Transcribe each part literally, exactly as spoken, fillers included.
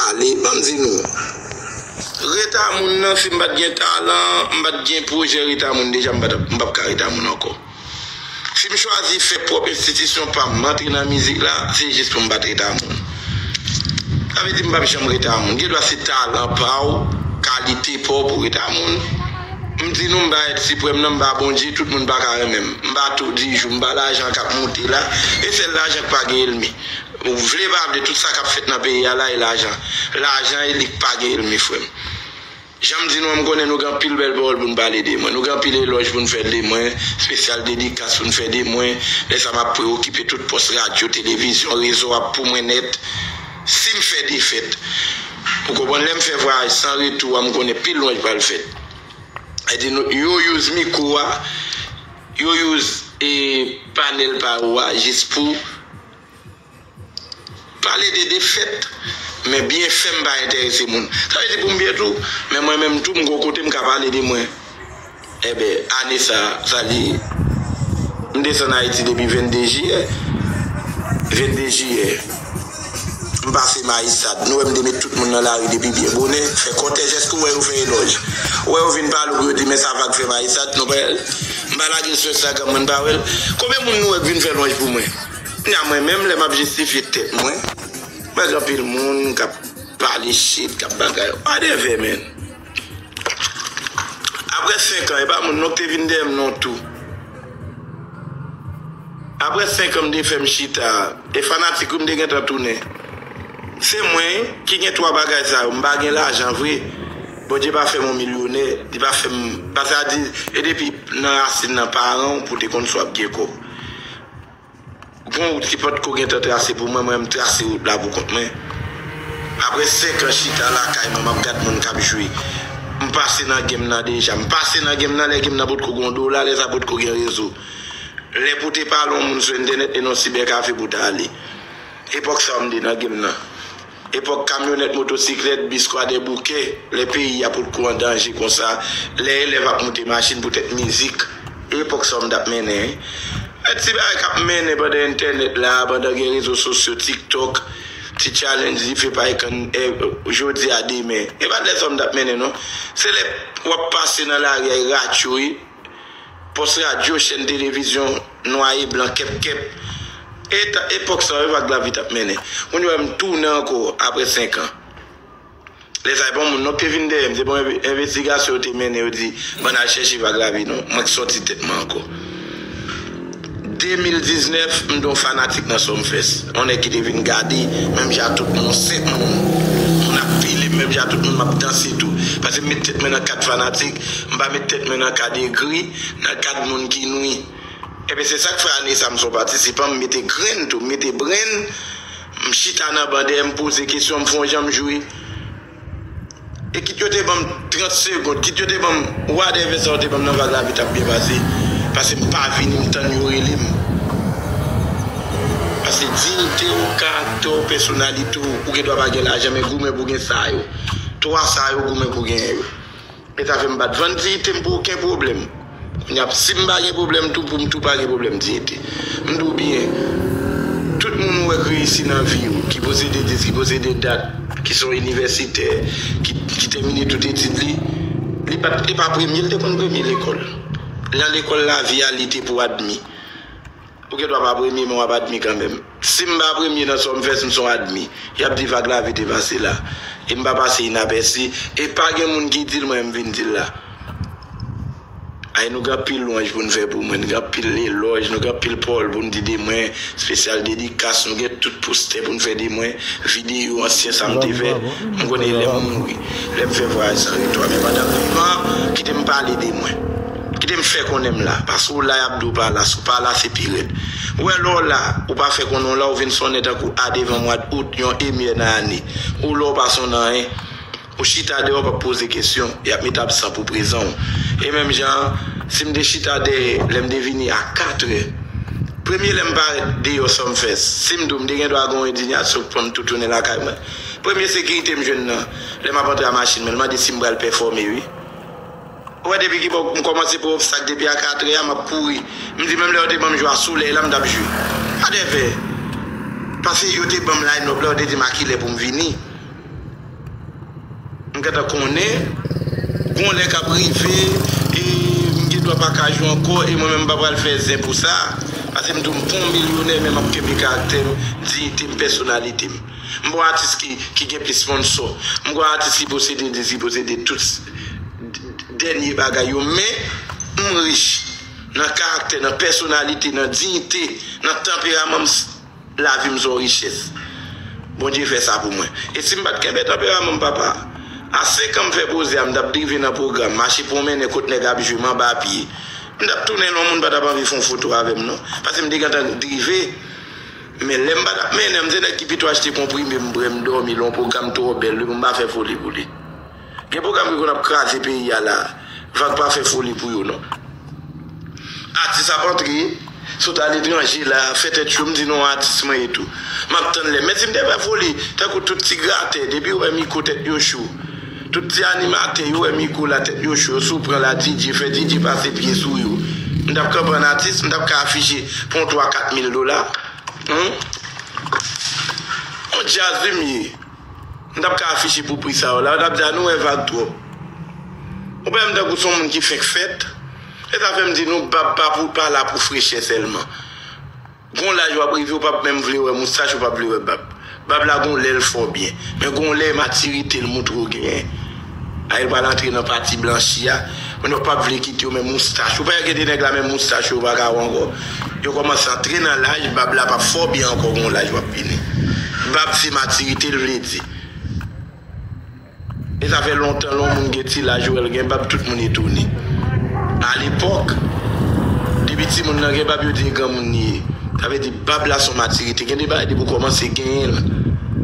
Ale, ban m di nou. Reta moun nan, si m pa t gen talan, m pa t gen pwojè reta moun deja, m pa t, m p ap ka reta moun ankò. Si m chwazi fè pwòp enstitisyon pa m, m antre nan mizik la, se jis pou m pa t reta moun. Sa vle di m p ap janm reta moun. Gen dwa se talan pa w, kalite pa w pou reta moun. M di nou m pa èt siprèm nan, m pa Bondye, tout moun pa ka renmen m. M pa Toujou, m pa lajan k ap moute la. E sèl lajan k pa gen ènmi. Ou vle pa vle, tout sa k ap fèt nan peyi a la e lajan. Lajan e li k pa gen ènmi, frè m. Jan m di nou an, m konnen nou gen anpil bèl pawòl pou n pale de mwen. Nou gen anpil elòj pou n fè de mwen, espesyal dedikas pou n fè de mwen. Lè sa m ap preokipe tout pòs radyo, televizyon, rezo a pou mwen nèt. Si m fè defèt, ou konprann, lè m fè vwayaj san retou a, m konnen pil lwanj pral fèt. Sa vle di nou, yo use mikwo a, yo use, e, panèl pa yo a jis pou pale de defèt, men byenfè m pa enterese moun. Sa vle di pou m byen tou, men mwen menm tou m gon kote m ka pale de mwen. Enben, ane sa, sa li, m desann Ayiti depi vennde jiyè. Vennde jiyè. M pase Mayisad. Nou wè m te met tout moun nan lari depi byen bonè. Fè kòtèj, èske w wè yo fè elòj? Ou wè yo vin pale w pou yo di, men sa Vag fè Mayisad, nou pa wè l? M pa lage l sou Instagram mwen, n pa wè l. Konbyen moun nou wè k vin fè lwanj pou mwen? Kounya mwen menm, lè m ap jistifye tèt mwen, mwen gen anpil moun k ap pale shit, k ap bagay. Whatever, man. Apre senk an, e pa moun non k te vin dèyè m non tou. Apre senk an, m te fè m chita. E fanatik wi m te gentan tounen. Se mwen ki gen twa bagay sa yo. M pa gen lajan vre. Bondye pa fè m yon milyonè. Li pa fè m, pa sa di, e depi nan rasin nan paran w pou te konn si w ap gen kòb. Gon wout ki potko gentan trase pou mwen, mwen m trase wout la pou kont mwen. Apre senk an chita lakay mwen, m ap gad moun k ap jwe. M pase nan game nan deja. M pase nan game nan lè game nan potko gon dola, lè sa potko gen rezo. Lè pou te pale yon moun sou entènèt e nan yon sibèkafe pou ta ale. Epòk sa a m te nan game nan. Epòk kamyonèt, motosiklèt, bis, kwadèboukè, lè peyi a potko an danje konsa, lè elèv ap moute machin poutèt mizik, epòk sa a m t ap mennen, wi. E ti bagay k ap mennen pandan entènèt la, pandan gen rezo sosyo, TikTok, ti challenge dife pa ekran, e, jodi a demen. E pa t lè sa a m t ap mennen, non. Se lè w ap pase nan lari a, e radyo, wi. Pòs radyo, chèn televizyon, nwa e blan, kèp kèp. E ta, epòk sa yo, Vag Lavi t ap mennen. Kounye a, m tounen ankò, apre senk an. Lè sa, e pa yon moun non k te vin dèyè m, se pa yon enve-, envestigasyon yo te mennen, yo di, ban n al chèche Vag Lavi, non. Mwen k sòti tèt mwen ankò. De mil diznèf, m te yon fanatik nan Sumfest. Yon nèg ki te vin gade, menm jan tout moun, senk moun. Moun ap pile, menm jan tout moun, m ap danse tou. Paske m met tèt mwen nan kad fanatik, m pa met tèt mwen nan kad egri, nan kad moun ki nwi. Ebyen, se sa k fè ane sa m se yon patisipan, m mete grenn tou, m mete brenn, m chita nan ban dèyè, m poze kesyon, m fè yon jan m jwe. E kit yo te ban m trant segond, kit yo te ban m whatever sa yo te ban m nan Vag Lavi t ap byen pase, paske m pa vini, m tann yo rele m. Paske diyite w, karaktè w, pèsonalite w, ou gen dwa pa gen lajan, men goumen pou gen sa yo. Twa sa yo, goumen pou genyen yo. E sa fè m pa t vann diyite m pou okenn pwoblèm. Kounye a, si m pa gen pwoblèm tou, pou m tou pa gen pwoblèm diyite. M di w byen, tout moun ou wè k reyisi nan vi yo, ki posede dis, ki posede dat, ki se yon inivèsitè, ki, ki tèmine tout etid li, li pa t, li pa premye, li te konn premye lekòl. Nan lekòl lavi a, li te pou admi. Ou gen dwa pa premye, men w ap admi kanmenm. Si m pa premye nan Sumfest, m se yon admi. Y ap di Vag Lavi te pase la. E m pa pase inapèsi. E pa gen moun ki di l, mwen m vin di l la. Ay, nou gen anpil lwanj pou n fè pou mwen. Nou gen anpil elòj, nou gen anpil pawòl pou n di de mwen. Espesyal dedikas, nou gen tout postè pou n fè de mwen. Videyo ansyen sa m te fè. M konnen lè m mouri, lè m fè vwayaj san retou a. Men pandan m vivan, kite m pale de mwen. Kite m fè konnen m la. Paske w la, y ap di w pa la. Si w pa la, se pi rèd. Ou wè lè w la, ou pa fè konnen w la, ou vin sonnen tankou a devan mwa d out, yon emyè nan ane. Ou la, ou pa sonnen anyen. Ou chita dèyè, ou p ap poze kesyon. Y ap met absan pou prezan w. E menm jan an, si m te chita dèyè, lè m te vini a katrè, premye lè m parèt deyò Sumfest, si m di w m te gen dwa gen yon endiyasyon k pran m tou tounen lakay mwen. Premye sekirite m jwenn nan, lè m ap antre a machin mwen, l mande si m pral pèfòme, wi. Ou wè depi ki bò m kòmanse pran obstak depi a katrè a, m ap kouri. M di menm lè yo te ban m jwe a solèy la, m t ap jwe. Whatever. Paske yo te ban m line up la, yo te di m a kilè pou m vini. M gentan konnen, gon lè k ap rive, e m gen dwa pa ka jwe ankò, e mwen menm m pa pral fè zen pou sa. Paske m di w m pa yon milyonè, men m ap kenbe karaktè m, diyite m, pèsonalite m. M pa yon atis ki, ki gen plis sponsò. M pa yon atis ki posede dis, ki posede tout s-, d-, d-, dènye bagay yo, men m rich nan karaktè, nan pèsonalite, nan diyite, nan tanperaman m. Lavi m se yon richès. Bondye fè sa pou mwen. E si m pa t kenbe tanperaman m, papa, a senk an m fè pwoze a, m t ap drive nan pwogram, mache pwonmennen kot nèg ap jwe, m anba pye. M t ap tounen lè yon moun pa t ap anvi fè yon foto avè m, non. Paske m te gentan drive. Men lè m pa t ap mennen, m se nèg ki pito achte konprime, m bwè, m dòmi, lè yon pwogram twò bèl, wi, pou m pa fè foli pou li. Gen pwogram ki konn ap kraze peyi a la, Vag pa fè foli pou yo, non. Atis ap antre, sot aletranje la, fè tèt cho, m di non, atis mwen e tou. M ap tann lè. Men si m te fè foli, tankou tout ti gratè, depi yo wè mikwo tèt yo cho. Tout ti animatè, yo wè mikwo la, tèt yo cho, yo sou pran la, D J, fè D J pase pye sou yo. M t ap kanpe an atis, m t ap ka afiche pou yon twa kat mil dola. Humm. Yon djaz wi m ye. M t ap ka afiche pou pri sa yo la, yo t ap di a nou wè Vag twòp. Ou pa wè m tankou se yon moun ki fenk fèt. E sa fè m di nou, bab pa pou, pa la pou frechè sèlman. Gon laj w ap rive, ou p ap menm vle wè moustach, ou p ap vle wè bab. Bab la gon lè l fè w byen. Men gon lè e matirite l montre w genyen. A, e l pral antre nan pati blanchi a. Moun yo p ap vle kite yo, men moustach. Ou pa wè gen de nèg la, menm moustach yo pa ka wè ankò. Yo kòmanse antre nan laj, bab la p ap fè w byen ankò, gon laj w ap vini. Bab se matirite l vle di. E sa fè lontan lè yon moun gen ti laj, ou wè l gen bab, tout moun etone. Alepòk, depi timoun nan gen bab, yo di e granmoun li ye. Sa vle di bab la se yon matirite. Gen de bagay depi w kòmanse genyen l,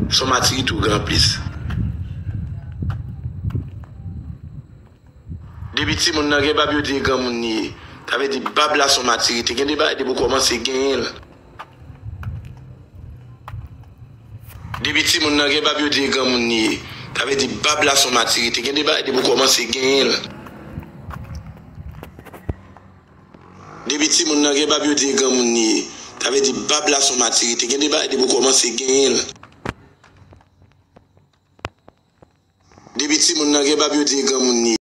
se yon matirite ou gen anplis. Depi timoun nan gen bab, yo di e granmoun li ye. Sa vle di bab la se yon matirite. Gen de bagay depi w kòmanse genyen l. Depi timoun nan gen bab, yo di e granmoun li ye. Sa vle di bab la se yon matirite. Gen de bagay depi w kòmanse genyen l. Depi timoun nan gen bab, yo di e granmoun li ye. Sa vle di bab la se yon matirite. Gen de bagay depi w kòmanse genyen l. Depi timoun nan gen bab, yo di e granmoun li ye.